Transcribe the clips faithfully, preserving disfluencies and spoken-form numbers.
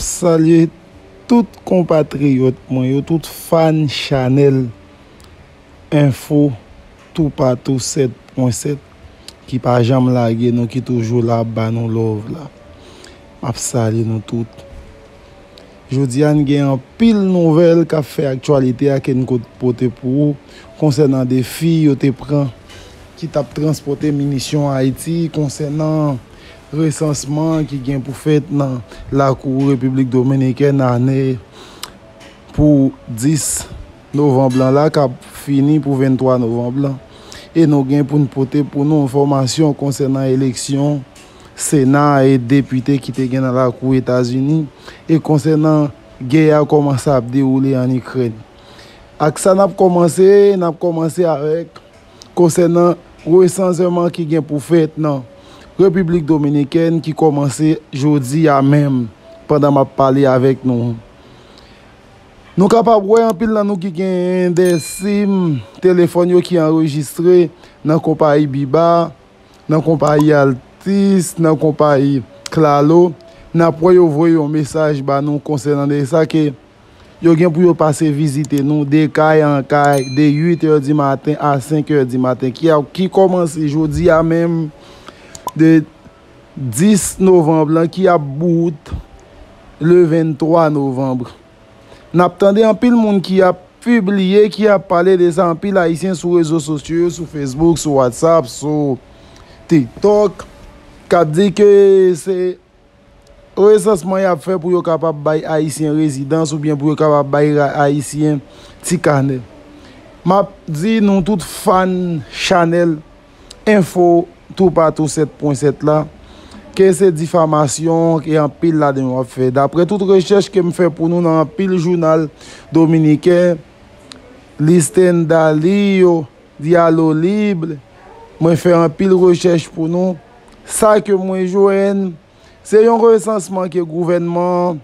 Salye tout konpatriyòt mwen yo, tout fan chanèl Enfo Toupatou sèt pwen sèt ki pa janm lage nou, ki toujou la ap ba nou love la. M ap salye nou tout. Jodi a, n gen anpil nouvèl k ap fè aktyalite a ke n ko-, pote pou ou konsènan de fi yo te pran ki t ap transpòte minisyon Ayiti, konsènan resansman ki gen pou fèt nan lakou Repiblik Dominikèn ane pou dis novanm lan la, k ap fini pou venntwa novanm lan. E nou gen pou n pote pou nou enfòmasyon konsènan eleksyon Sena e depite ki te gen nan lakou Etazini e konsènan gè a kòmanse ap dewoule ann Ikrèn. Ak sa n ap kòmanse, n ap kòmanse avèk konsènan resansman ki gen pou fèt nan Repiblik Dominikèn ki kòmanse jodi a menm, pandan m ap pale avèk nou. Nou kapab wè anpil nan nou ki gen de sim telefòn yo ki anrejistre nan konpayi Biba, nan konpayi Altis, nan konpayi Claro. N ap wè yo voye yon mesaj ba nou konsènan de sa ke yo gen pou yo pase vizite nou de kay an kay, de uit è di maten a senk è di maten, ki a, ki kòmanse jodi a menm, de dis novanm lan, ki ap bout le venntwa novanm. N ap tande anpil moun ki ap pibliye, ki ap pale de sa, anpil Ayisyen sou rezo sosyo yo, sou Facebook, sou WhatsApp, sou TikTok, k ap di ke se resansman y ap fè pou yo kapab bay Ayisyen rezidans oubyen pou yo kapab bay ra-, Ayisyen ti kanè. M ap di nou tout fan chanèl Enfo Toupatou sèt pwen sèt la, ke se difamasyon ke anpil ladan yo ap fè. Daprè tout rechèch ke m fè pou nou nan anpil jounal dominiken, Listen Dalio, Dialo Libre, mwen fè anpil rechèch pou nou. Sa ke mwen jwenn, se yon resansman ke gouvènman an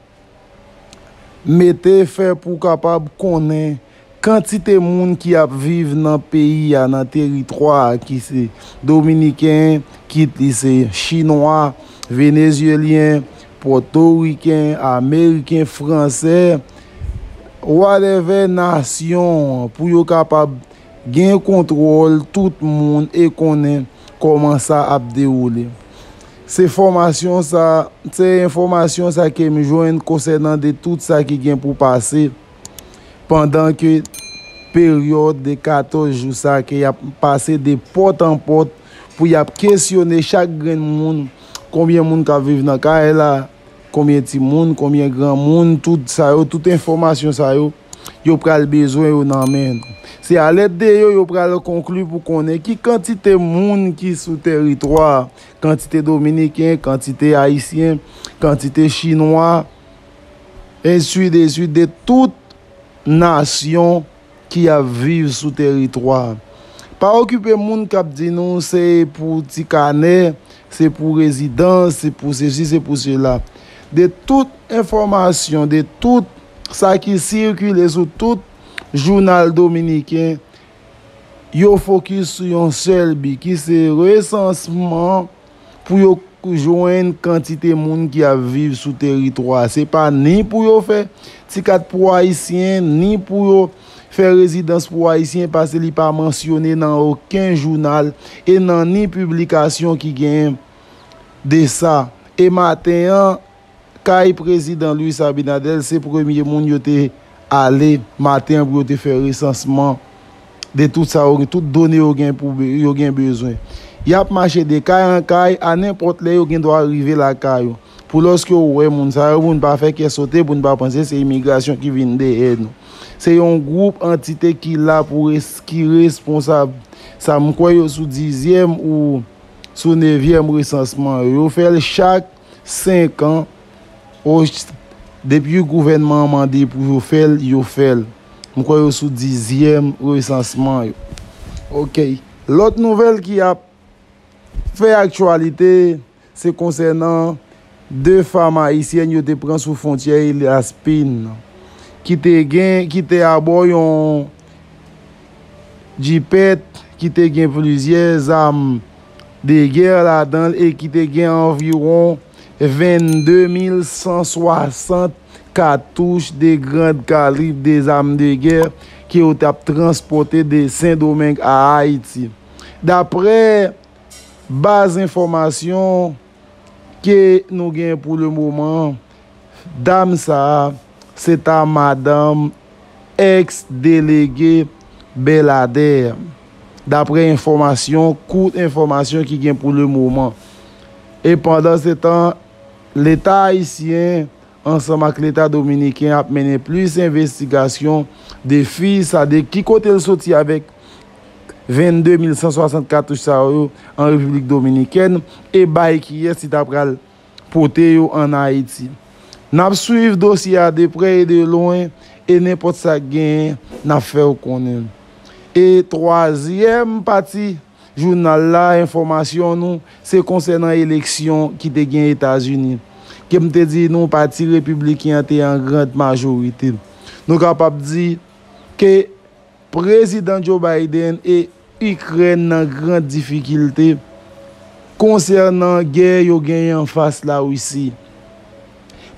mete fè pou kapab konnen kantite moun ki ap viv nan peyi a, nan teritwa a, ki se Dominiken, kit li se Chinwa, Venezyelyen, Pòtoriken, Ameriken, Fransè, whatever nasyon, pou yo kapab gen kontwòl tout moun e konnen kòman sa ap dewoule. Se fòmasyon sa, se enfòmasyon sa ke m jwenn konsènan de tout sa ki gen pou pase pandan ke peryòd de katòz jou sa ke y ap pase de pòt an pòt pou y ap kesyone chak grenn moun, konbyen moun k ap viv nan kay la, konbyen timoun, konbyen granmoun, tout sa yo, tout enfòmasyon sa yo, yo pral bezwen yo nan men nou. Se alèd de yo, yo pral konkli pou konnen ki kantite moun ki sou teritwa a, kantite Dominiken, kantite Ayisyen, kantite Chinwa, ensi de swit, de tout nasyon ki ap viv sou teritwa a. Pa okipe moun k ap di nou se pou ti kanè, se pou rezidans, se pou sesi, se pou sela. De tout enfòmasyon, de tout sa ki sikile sou tout jounal dominiken, yo fokis sou yon sèl bi, ki se resansman pou yo jwenn kantite moun ki ap viv sou teritwa a. Se pa ni pou yo fè ti kat pou Ayisyen, ni pou yo fè rezidans pou Ayisyen, paske li pa mansyone nan okenn jounal e nan ni piblikasyon ki genyen de sa. E maten an, kay prezidan Luis Abinader, se premye moun yo te ale maten an pou yo te fè resansman de tout sa yo, tout done yo gen pou be-, yo gen bezwen. Y ap mache de kay an kay, a nenpòt lè yo gen dwa rive lakay ou. Pou lòske ou wè moun sa yo, pou n pa fè kè sote, pou n pa panse se imigrasyon ki vin dèyè nou. Se yon gwoup antite ki la pou res-, ki responsab. Sa m kwè yo sou dizyèm ou sou nevyèm resansman yo. Yo fè l chak senk an, o, depi gouvènman an mande pou yo fè l, yo fè l. M kwè yo sou dizyèm resansman yo. Oke. Lòt nouvèl ki ap fè aktyalite, se konsènan de fanm ayisyèn yo te pran sou fwontyè Elias Pin, ki te gen, ki te abò yon jipèt ki te gen plizyè zam de gè ladan l e ki te gen anviwon vennde mil san swasant katouch de grand calibre de zam de gè ke yo t ap transpòte de Sendomeng a Ayiti. Daprè baz enfòmasyon ke nou gen pou le moman, dam sa a, se ta madanm ex-delege Bèladè, daprè enfòmasyon, kout enfòmasyon ki gen pou le moman. E pandansetan, Leta ayisyen ansanm ak Leta dominiken ap mennen plis envestigasyon de fi sa, de ki kote l soti avèk vennde mil san swasant katouch sa yo an Repiblik Dominikèn, e bay kiyès li ta pral pote yo ann Ayiti. N ap swiv dosye a de prè e de lwen, e nenpòt sa k genyen, n ap fè w konnen. E twazyèm pati jounal la, enfòmasyon nou, se konsènan eleksyon ki te gen Etazini, ke m te di nou pati repibliken an te an grand majorite. Nou kapab di ke Prezidan Joe Biden e Ikrèn nan gran difikilte konsènan gè yo genyen anfas Larisi.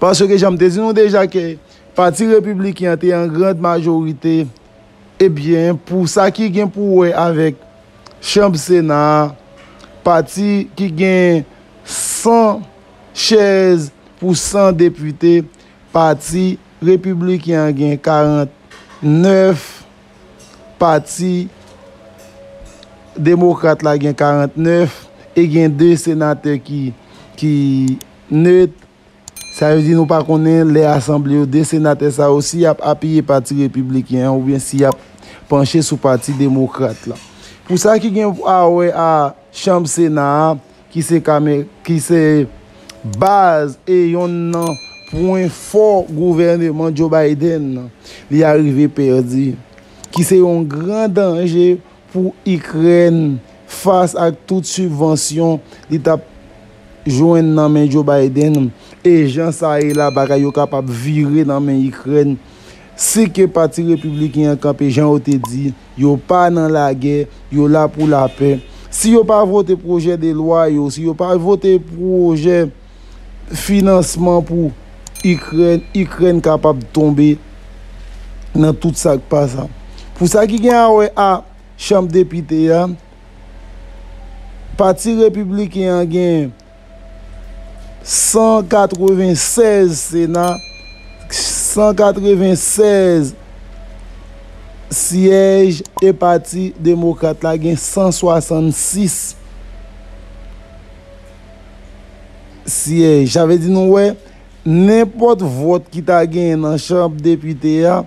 Paske, jan m te di nou deja, ke pati repibliken an te an grand majorite, ebyen, pou sa ki gen pou wè avèk chanm Sena a, pati ki gen san chèz pou san depite, pati repibliken an gen karant nèf, pati demokrat la gen karant nèf, e gen de senatè ki, ki net. Sa vle di nou pa konnen lè asanble yo, de senatè sa yo, si y ap apiye pati repibliken an oubyen si y ap panche sou pati demokrat la. Pou sa ki gen a wè a chanm Sena a, ki se kame, ki se baz e yonn nan pwen fò gouvèneman Joe Biden nan, li arive pèdi, ki se yon gran danje pou Ikrèn fas ak tout sibvansyon li t ap jwenn nan men Joe Biden. E jan sa ye la, bagay yo kapab vire nan men Ikrèn. Si ke pati repibliken an kanpe jan yo te di, yo pa nan lagè, yo la pou lapè. Si yo pa vote pwojè de lwa yo, si yo pa vote pwojè finansman pou Ikrèn, Ikrèn kapab tonbe nan tout sa k pa sa. Pou sa ki gen a wè a chanm depite a, pati repibliken an gen san katreven sèz Sena, san katreven sèz syèj, e pati demokrat la gen san swasannsis syèj. Sa vle di nou wè, nenpòt vòt ki ta genyen nan chanm depite a,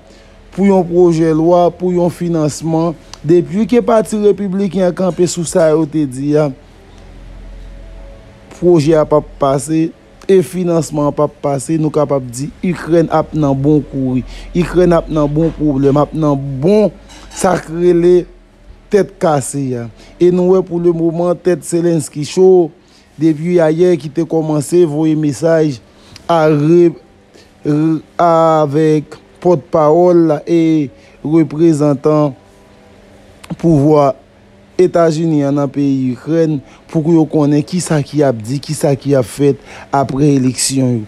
pou yon pwojè lwa, pou yon finansman, depi ke pati repibliken an kanpe sou sa yo te di a, pwojè a p ap pase, e finansman an p ap pase, nou kapab di Ikrèn ap nan bon kouri. Ikrèn ap nan bon pwoblèm, ap nan bon sa k rele tèt kase a. E nou wè pou le moman, tèt Zelensky cho, depi ayè ki te kòmanse voye mesaj a re-, re-, avèk pòtpawòl la e reprezantan pouvwa Etazini an nan peyi Ikrèn pou yo konnen kisa ki ap di, kisa ki ap fèt apre eleksyon yo.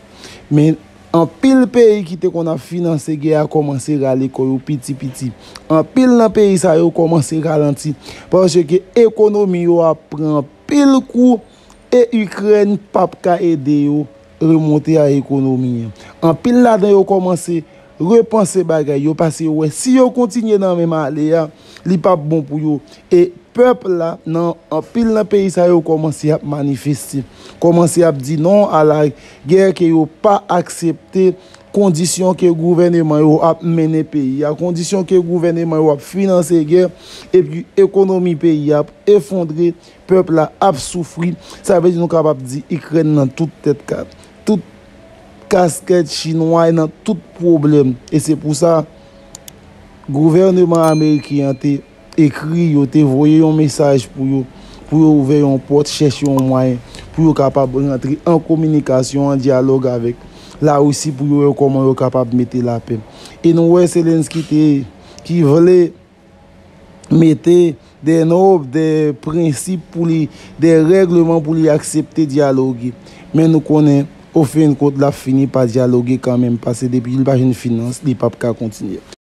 Men anpil peyi ki te konn ap finanse gè a kòmanse rale kò yo piti piti. Anpil nan peyi sa yo kòmanse ralanti paske ekonomi yo ap pran anpil kou e Ikrèn p ap ka ede yo remonte a ekonomi an. Anpil ladan yo kòmanse repanse bagay yo, paske yo wè si yo kontinye nan menm ale a, li p ap bon pou yo. E pèp la, nan anpil nan peyi sa yo, kòmanse ap manifeste, kòmanse ap di non a la gè, ke yo pa aksepte kondisyon ke gouvèneman yo ap mennen peyi a, kondisyon ke gouvèneman yo ap finanse gè, epi ekonomi peyi a ap efondre, pèp la ap soufri. Sa vle di nou kapab di Ikrèn nan tout tèt ka, tout kaskèt chinwa nan tout pwoblèm. E se pou sa, gouvèneman ameriken an te ekri yo, te voye yon mesaj pou yo, pou yo ouvè yon pòt, chèche yon mwayen pou yo kapab rantre an kominikasyon, an dyalòg avèk Larisi, pou yo wè kòman yo kapab mete lapè. E nou wè Zelensky te, ki vle mete de nòm, de prensip pou li, de règleman pou li aksepte dyaloge. Men nou konnen Ofen kont, l ap fini pa dyaloge kanmenm, paske depi li pa jwenn finans, li p ap ka kontinye.